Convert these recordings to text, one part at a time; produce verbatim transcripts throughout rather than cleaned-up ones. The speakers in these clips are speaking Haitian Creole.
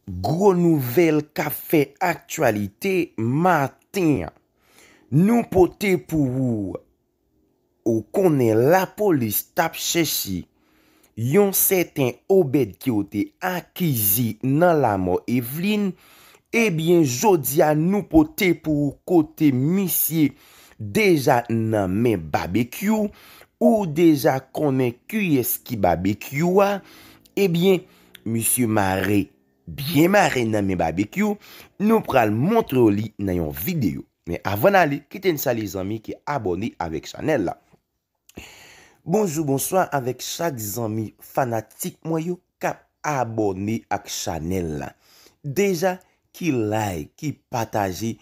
Gwo nouvèl k ap fè aktyalite maten an. Nou pote pou ou. Ou konnen lapolis t ap chèche yon sèten Obed ke yo te akize nan lanmò Eveline. Ebyen, jodi a nou pote pou ou kote misye deja nan men Babekyou. Ou deja konnen kiyès ki Babekyou a. Ebyen, misye mare byen mare nan men Babekyou, nou pral montre w li nan yon videyo. Men avan n ale, kite n salye zanmi ki abòne avèk chanèl la. Bonjou, bonswa avèk chak zanmi fanatik mwen yo k ap abòne ak chanèl la. Deja, ki like, ki pataje,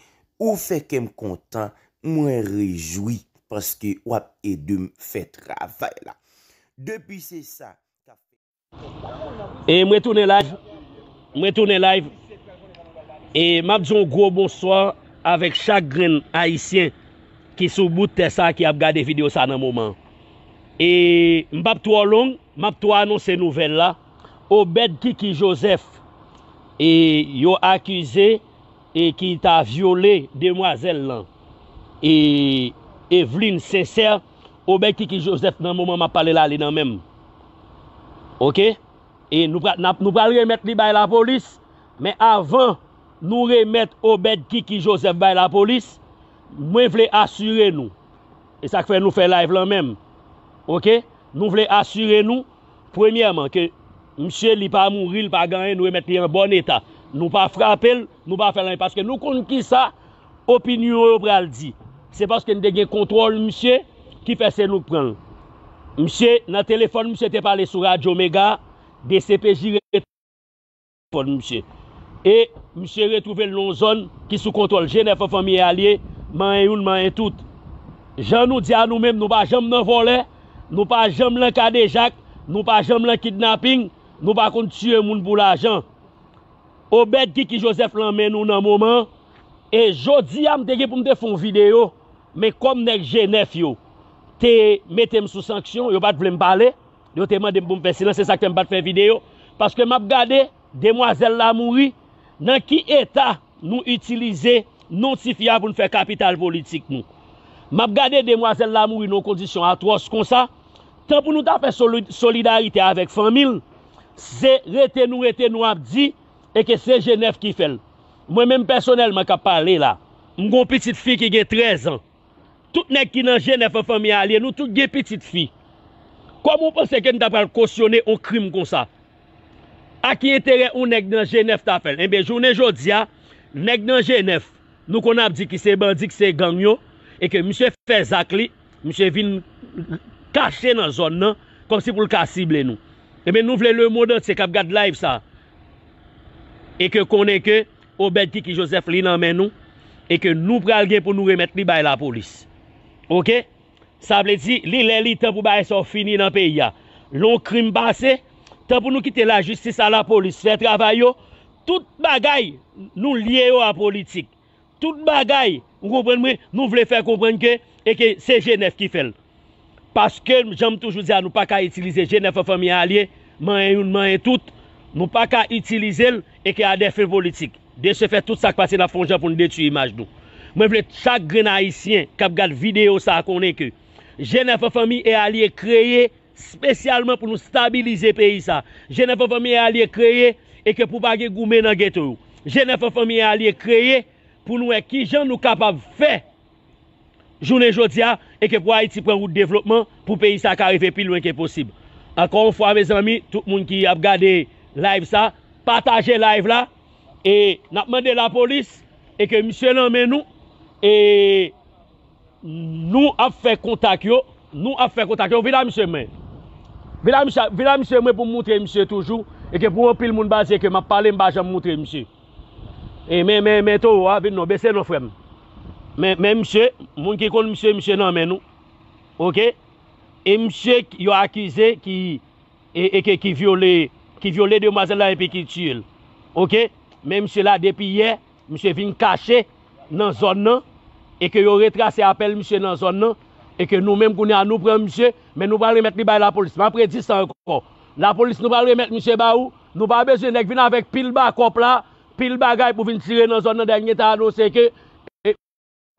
ou fè kè m kontan, mwen rejwi, paske w ap ede m fè travay la. Depi se sa k ap fè E mwen tounen live. Mwen tounen live. E m ap di yon gwo bonswa avèk chak grenn Ayisyen ki sou bout tè sa ki ap gade videyo sa nan moman. E m p ap twò long, m ap twò anonse nouvèl la. Obed Kiki Joseph, e yo akize e ki ta vyole demwazèl lan, e Eveline Sincère, Obed Kiki Joseph nan moman m ap pale la, li nan men m. Oke? E nou pral, n ap, nou pral remèt li bay lapolis, men avan nou remèt Obed Kiki Joseph bay lapolis, mwen vle asire nou. E sa k fè nou fè live lan menm. Oke? Nou vle asire nou, premyèman, ke misye li pa mouri, li pa gen anyen, nou remèt li an bòn eta. Nou pa frape l, nou pa fè l anyen, paske nou konn kisa opinyon yo pral di. Se paske n te gen kontwòl misye ki fè se nou k pran l. Misye, nan telefòn, misye te pale sou Radyo Mega, D C P J rete telefòn misye. E misye retwouve l nan yon zòn ki sou kontwòl G nèf an fanmi e alye, manyen youn, manyen tout. Jan nou di a nou menm, nou pa janm nan vòlè, nou pa janm nan kadejak, nou pa janm nan kidnaping, nou pa konn tiye moun pou lajan. Obed Kiki Joseph lan men nou nan moman, e jodi a m te gen pou m te fè yon videyo, men kòm nèg G nèf yo te mete m sou sanksyon, yo pa t vle m pale, yo te mande m pou m fè silans, se sa k fè m pa t fè videyo, paske m ap gade, demwazèl la mouri, nan ki eta nou itilize non ti fi a pou n fè kapital politik nou. M ap gade demwazèl la mouri nan yon kondisyon atwòs konsa, tan pou nou ta fè soli-, solidarite avèk fanmi l, se rete nou rete nou ap di, e ke se G nèf ki fè l. Mwen menm pèsonèlman k ap pale la, m gen yon pitit fi ki gen trèz an. Tout nèg ki nan G nèf an fanmi alye, nou tout gen pitit fi. Kòman w panse ke n ta pral kosyone yon krim konsa? A ki enterè yon nèg nan G nèf ta fè l? Enben, jounen jodi a, nèg nan G nèf, nou konn ap di ki se bandi, ki se gang yo, e ke misye fè zak li, misye vin kache nan zòn nan, kòmsi pou l ka sible nou. Enben, nou vle lemonn antye k ap gad live sa, e ke konnen ke Obed Kiki Joseph li nan men nou, e ke nou pral gen pou nou remèt li bay lapolis. Oke? Sa vle di, li lè li tan pou bagay sa yo fini nan peyi a. Lè yon krim pase, tan pou nou kite lajistis a lapolis fè travay yo, tout bagay nou lye yo a politik. Tout bagay, ou konprann mwen, nou vle fè konprann ke, e ke se G nèf ki fè l. Paske, jan m toujou di a, nou pa ka itilize G nèf an fanmi alye, manyen youn, manyen tout. Nou pa ka itilize l, e ke a dè fen politik. De se fè, tout sa k pase, n ap fè yon jan pou n detwi imaj nou. Mwen vle chak grenn Ayisyen k ap gad videyo sa a konnen ke G nèf an fanmi e alye kreye espesyalman pou nou stabilize peyi sa. G nèf an fanmi e alye kreye e ke pou pa gen goumen nan geto yo. G nèf an fanmi e alye kreye pou nou wè kijan nou kapab fè jounen jodi a, e ke pou Ayiti pran wout devlopman, pou peyi sa ka rive pi lwen ke posib. Ankò yon fwa, mezanmi, tout moun ki ap gade live sa, pataje live la, e n ap mande lapolis, e ke misye nan men nou, e nou ap fè kontak yo, nou ap fè kontak yo, vin a misye mwen. Vin a misye, vin a misye mwen pou m moutre misye toujou, e ke pou anpil moun pa di ke m ap pale, m pa janm moutre misye. E men, men, men towo a, vin non, bese non, frè m. Men, men misye, moun ki konn misye, misye nan men nou. Oke? E misye k-, yo akize ki, e, e ke, ki vyole, ki vyole demwazèl la epi ki tiye l. Oke? Men misye la depi yè, misye vin kache nan zòn nan, e ke yo retrase apèl misye nan zòn nan, e ke nou menm kounye a nou pran misye, men nou pral remèt li bay lapolis. M ap redi sa ankò. Lapolis, nou pral remèt misye ba ou, Nou pa bezwen nèg vin avèk pil bakòp la, pil bagay pou vin tire nan zòn nan, dènye ta anonse ke e,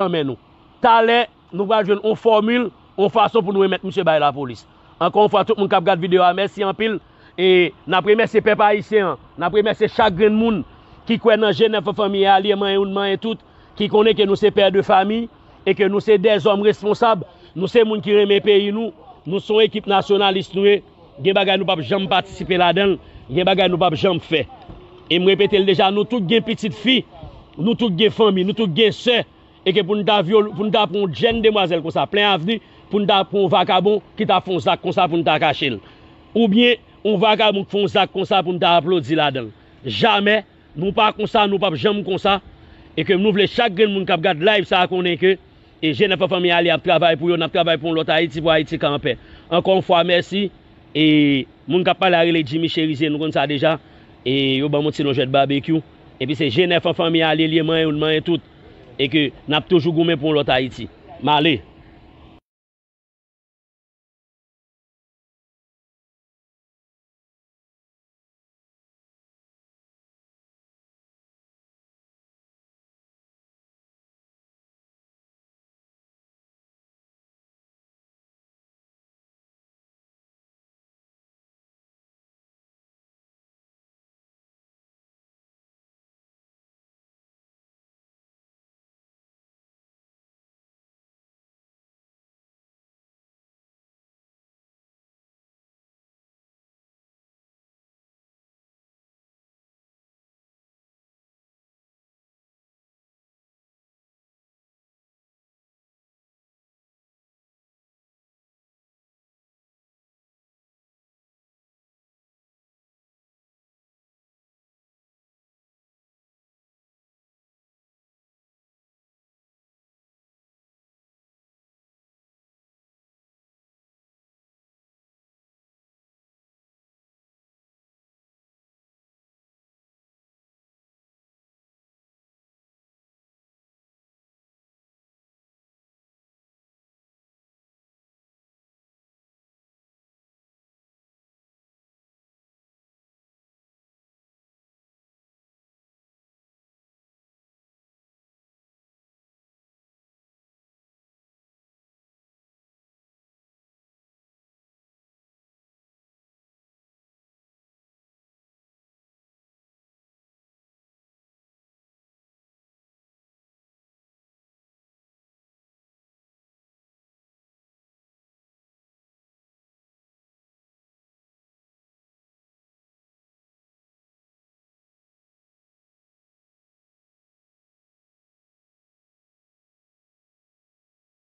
nan men nou. Talè, nou pral jwenn yon fòmil, yon fason pou nou remèt misye bay lapolis. Ankò yon fwa, tout moun k ap gad videyo a, mèsi anpil. E n ap remèsye pèp ayisyen an, n ap remèsye chak grenn moun ki kwè nan G nèf an, fanmi alye, manyen youn, manyen tout, ki konnen ke nou se pè de fami e ke nou se dèzòm responsab, nou se moun ki renmen peyi nou, nou se yon ekip nasyonalis nou ye. Gen bagay nou p ap janm patisipe ladan l, gen bagay nou p ap janm fè. E m repete l deja, nou tout gen pitit fi, nou tout gen fanmi, nou tout gen sè, e ke pou n ta vyole, pou n ta pran yon jèn demwazèl konsa, plen avni, pou n ta pran yon vakabon ki ta fè yon zak konsa pou n ta kache l. Oubyen, yon vakabon ki fè yon zak konsa pou n ta aplodi ladan l. Jamè, nou pa konsa, nou p ap janm konsa. E ke nou vle chak grenn moun k ap gad live sa a konnen ke e G nèf an, fanmi alye, ap travay pou yo, n ap travay pou yon lòt Ayiti, pou Ayiti ka anpè. Ankò yon fwa, mèsi. E moun k ap pale a rele Jimmy Cherizier, nou konn sa deja. E yo ban m yon ti non jwèt babekyou. Epi se G nèf an, fanmi alye, li ye, manyen youn, manyen tout. E ke n ap toujou goumen pou yon lòt Ayiti. M ale.